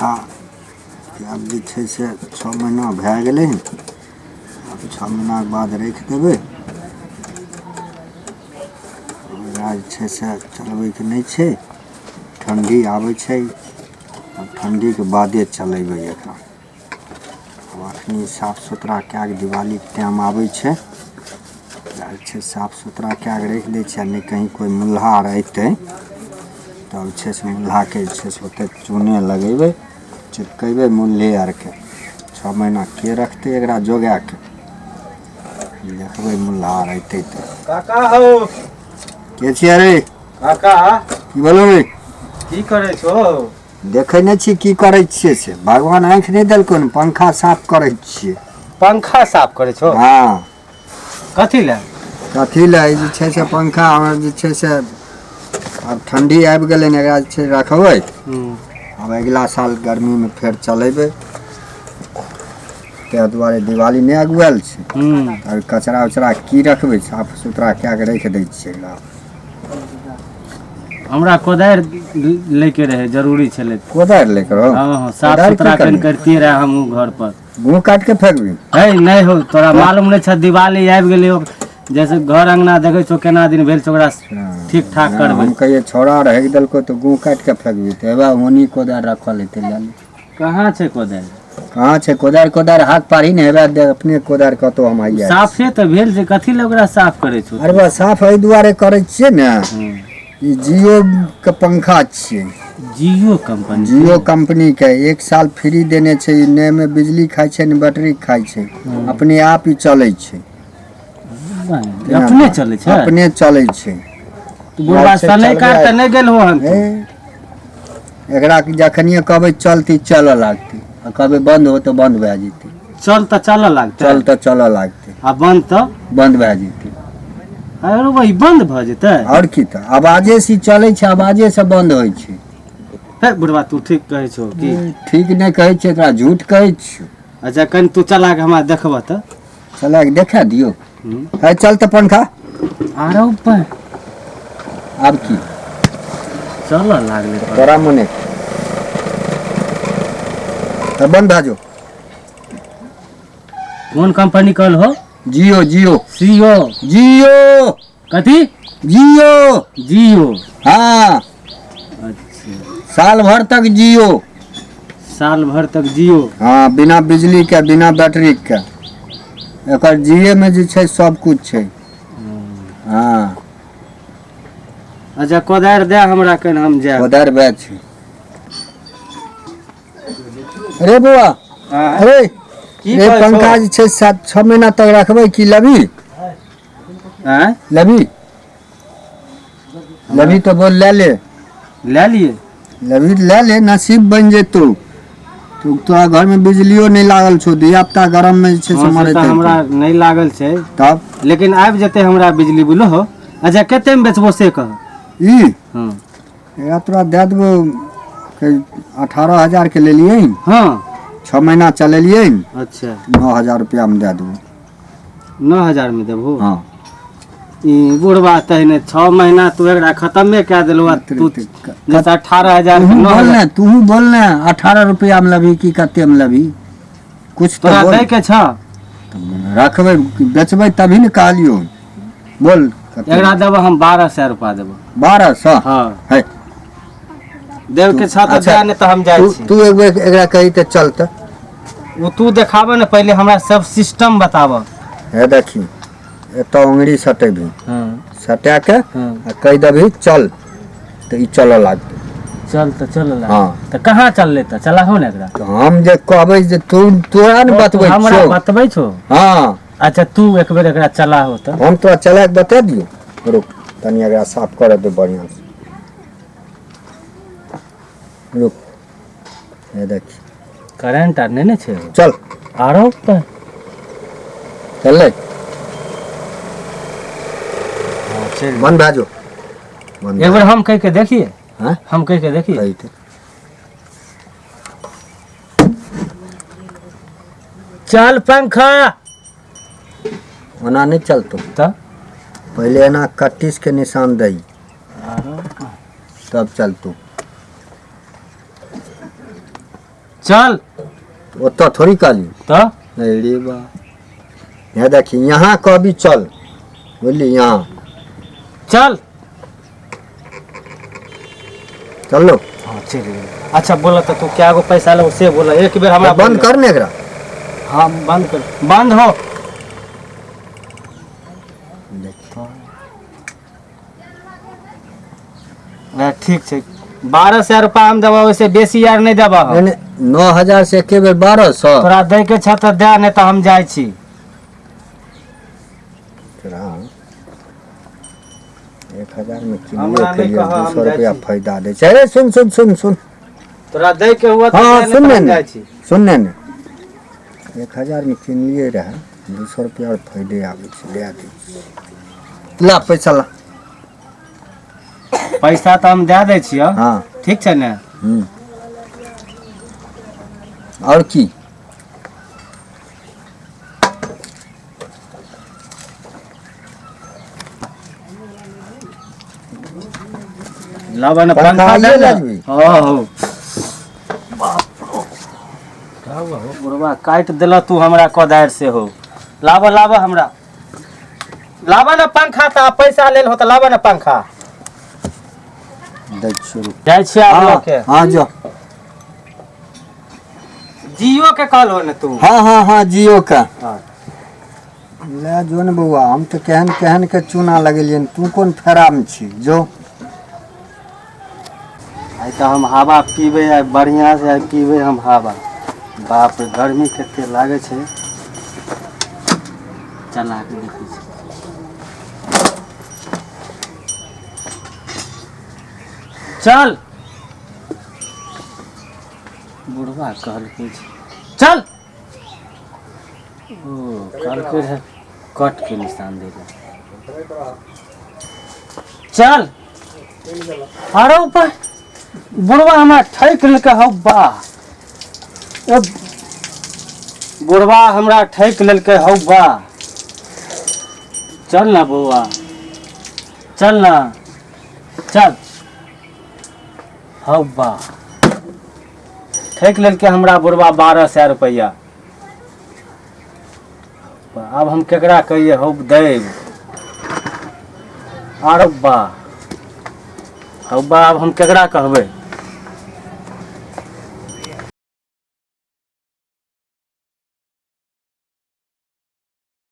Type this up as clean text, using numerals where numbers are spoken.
पंखा आब जे छै से 6 महीना भए गेलै हन। आब 6 महीनाके बाद राखि देबै। एकरा जे छै से चलबैके नहि छै, ठण्डी आबै छै, आब ठण्डीके बादे चलेबै एकरा। आब अखनी साफ सुथरा कए कऽ दिवालीके टाइम आबै छै, एकरा जे छै साफ सुथरा कए कऽ राखि दै छै। आ नहि कहीँ कोइ मुल्हा आर अयतै तब छै से मुल्हाके जे छै से ओतय चूने लगेबै, चिपकेबै मुल्हे आरके। 6 महीना के रखतै एकरा जोगाके? देखबै मुल्हा आर अयतै तऽ। काका हौ। के छियै रे? काका। की भेलौ रे? की करै छौ? देखै नहि छी की करै छियै से? भगवान आँखि नहि देलकौ ने, पंखा साफ करै छियै। पंखा साफ करै छौ? हँ। कथी लए? कथी लए? ई जे छै से पंखा हमर जे छै से आब ठण्डी आबि गेलै ने, एकरा जे छै रखबै, आब अगिला साल गर्मीमे फेर चलेबै। ताहि दुआरे दिवाली नहि अगुआयल छै, आब कचरा उचरा की रखबै, साफ सुथरा कए कऽ राखि दै छियै एकरा। हमरा कोदारि लैके रहै, जरूरी छलै। कोदारि लैके रहौ? हँ हँ, साफ कोदारि की सुथरा कनि करबही? करितियै रहए हमहूँ घर पर। मुँह काटि के फेकबी? है नहि हो, तोरा मालूम नहि छ, दिवाली आबि गेलै, जैसे घर अंगना देखै छौ केना दिन भेल छै, ओकरा ठीक ठाक करबै। हम कहियै छौड़ा रहि देलको तऽ गुँ काटि के फेकबी, तऽ हेबा होनी कोदारि रखल हेतै, लए ले। कहाँ छै कोदारि? कहाँ छै कोदारि? कोदारि हाथ पारी ने हेबा दे, अपने कोदारि कतौ हम हैया। साफे तऽ भेल छै, कथी लए ओकरा साफ करै छौ? अरे बा, साफ एहि दुआरे करै छियै ने, ई जियो के पंखा छियै। जियो कंपनी? जियो कंपनी के 1 साल फ्री देने छै। ई ने मे बिजली खाइ छै ने बैटरी खाइ छै, अपने आप ही चलै छै। अपने चलै छै? अपने चलै छै। तू बुढ़बा सनै काट तऽ नहि गेल हो हन? हे, एकरा जखनिये कहबै चलती चलऽ लागतै, आ कहबै बंद हो तऽ बंद भए जेतै। चल तऽ चलऽ लागतै? चल तऽ चलऽ लागतै। आ बंद तऽ? बंद भए जेतै। अरे भाई, बंद भऽ जेतै? आओर की तऽ, आवाजे से चलै छै, आवाजे से बंद होइ छै। हे बुढ़बा, तू ठीक कहै छौ की? ठीक नहि कहै छियै तोरा, झूठ कहै छियौ। अच्छा, कनि तू चला के हमरा देखबह तऽ। चला के देखा दियौ? है चल तऽ पंखा। आरो ऊपर। आब की? चलऽ लागलै। तोरा मने तऽ बंद भए जो। कोन कंपनी कहल हो? जियो जियो। सीओ? जियो। कथी? जियो। जियो? हाँ। अच्छा। साल भर तक जियो। साल भर तक जियो? हाँ, बिना बिजली के, बिना बैटरी के। एकर जिए में जे छै सब कुछ छै। हाँ। अच्छा, कोदारि दे हमरा कनि, हम जायब। कोदारि वएह छै। अरे बौआ, अरे की रे, कहै छौ? पंखा जे छै 7-6 महीना तक रखबै की लबी? आँय? लबी लबी तो बोल, ले ले। लए लिए। लबी ले ले, नसीब बनि जेतौ। तू तोरा घर में बिजलियो नहि लागल छौ, धिया पुता गरम में जे छै से हँ, से मरैत तऽ हेतौ। हमरा नहि लागल छै। तब? लेकिन आबि जेतै हमरा बिजली बुलो हो। अच्छा, कते मे बेचबो से कह। ई? हँ। एकरा तोरा दए देबो, 18,000 के लेलियै। हँ। 6 महीना चलेलियै। अच्छा। 9,000 रुपया में दए देबो। 9,000 मे देबहो? हँ। ई बुढ़बा, तहिने 6 महीना तू एकरा खतमे कए देलहो आ तू जैसे 18,000 तू के बोल 9,000 ने, तू बोल ने, 18 रुपया में लबी कि कते में लबी? कुछ तो तोरा बोल। दै के छ? रखबै बेचबै तभी ने कहलियौ, बोल कते? एकरा देबो हम 1,200 रुपा देबो। 1,200? हँ। है। देब के छ तऽ अच्छा। दे, नहि तऽ हम जाइ तू छी। तू एक बेर एकरा कही तऽ चल तऽ। ओ तू देखाबऽ ने पहिले, हमरा सब सिस्टम बताबऽ। हे देखी, एतऽ उंगरी सटेबही। हँ। सटा के हँ। आ कहि देबही चल तऽ ई चलऽ लागतै। चल तऽ चल। हँ। तऽ कहाँ चललै? तऽ चलाहो ने एकरा। तऽ हम जे कहबै जे तू तोरा ने बतबै हमरा छियौ। बतबै छौ? हँ। अच्छा, तू एक बेर एकरा चलाहो तऽ। हम तोरा चला के बता दियौ। रुक तनी, एकरा साफ करऽ दे बढ़िआँ से। रुक, हे देखी। करेंट आर नहि ने छै? चल। आरो पर। चललै? चलि। बंद भए जो, बंद। एक बेर हम कहि के देखिए। हाँ? हम कहि के देखिए। कही तऽ। चल पंखा। ओना नहि चलतौ। तऽ? पहिले एना कट्टिस के निशान दही, तब चलतौ। चल। ओतऽ थोड़ी कहली। तऽ अरे बा, हे देखी, यहाँ कहबी चल, बुझली? यहाँ चल। चलो। हाँ, चलि गेलै। अच्छा, बोल तऽ तू क्या गो पैसा लेबो से बोल एक बेर हमरा। बंद कर ने एकरा। हाँ, बंद कर, बंद हो। देखो। ठीक छै, 1200 रुपा हम देबऽ, ओहिसे बेसी यार नहि देबऽ हम। नहीं, नहीं, 9000 से एके बेर 1200? तोरा दै के छ तऽ दे, नहि तऽ हम जाइ छी। तोरा 1000 में किनबे हमरा नहि केलियै, कहऽ, दू हम सौ जाइ रुपया छी। फायदा दै छै। अरे सुन, सुन, सुन, सुन। तोरा दै के हुआ तऽ हाँ, दे, नहि सुन तऽ ने हम ने। जाइ छी। सुन ने ने, 1000 में किनलियै रहए, 200 रुपया आओर फायदे आबै छै, लए दै छी। ला, पैसा ला। पैसा तऽ हम दए दै छियौ। हाँ। ठीक छै ने? आओर की? लाबऽ ने। पंखा पंखा आइए दे ने। लगबी। हाँ हो, बुढ़वा, काटि देलह तू हमरा कोदारि से हो। लाबऽ, लाबऽ, हमरा लाबऽ ने पंखा। तऽ पैसा लेल हो तऽ लाबऽ ने पंखा। दै छियौ, रुक। जाइ छियै आब लऽ के। हाँ, जो। जियो के कहलो ने तू? हाँ हाँ हाँ, जियो का। हाँ। ले जो ने बौआ, हम तऽ केहन केहन के चूना लगेलियन, तू कोन फेरामे छी? जो। आइ तऽ हम हवा पीबै आइ बढ़िआँ से, आइ पीबै हम हवा। बाप रे, गर्मी कते लागै छै। चला के देखै छी। चल, बुढ़वा कहलकै छै चल। ओ कहलकै रहै कट के निशान दै लए। चल। अरे ऊपर बुढ़वा हमरा ठकि लेलकै। हौ बा, ए बुढ़वा हमरा ठकि लेलकै। हौ बा, चल ना बौआ, चल ना, चल। हौ बा, ठकि लेलकै हमरा बुढ़वा 1200 रुपैआ। आब हम केकरा कहिए हौ देब? आरो बा, हौ बा, आब हम केकरा कहबै?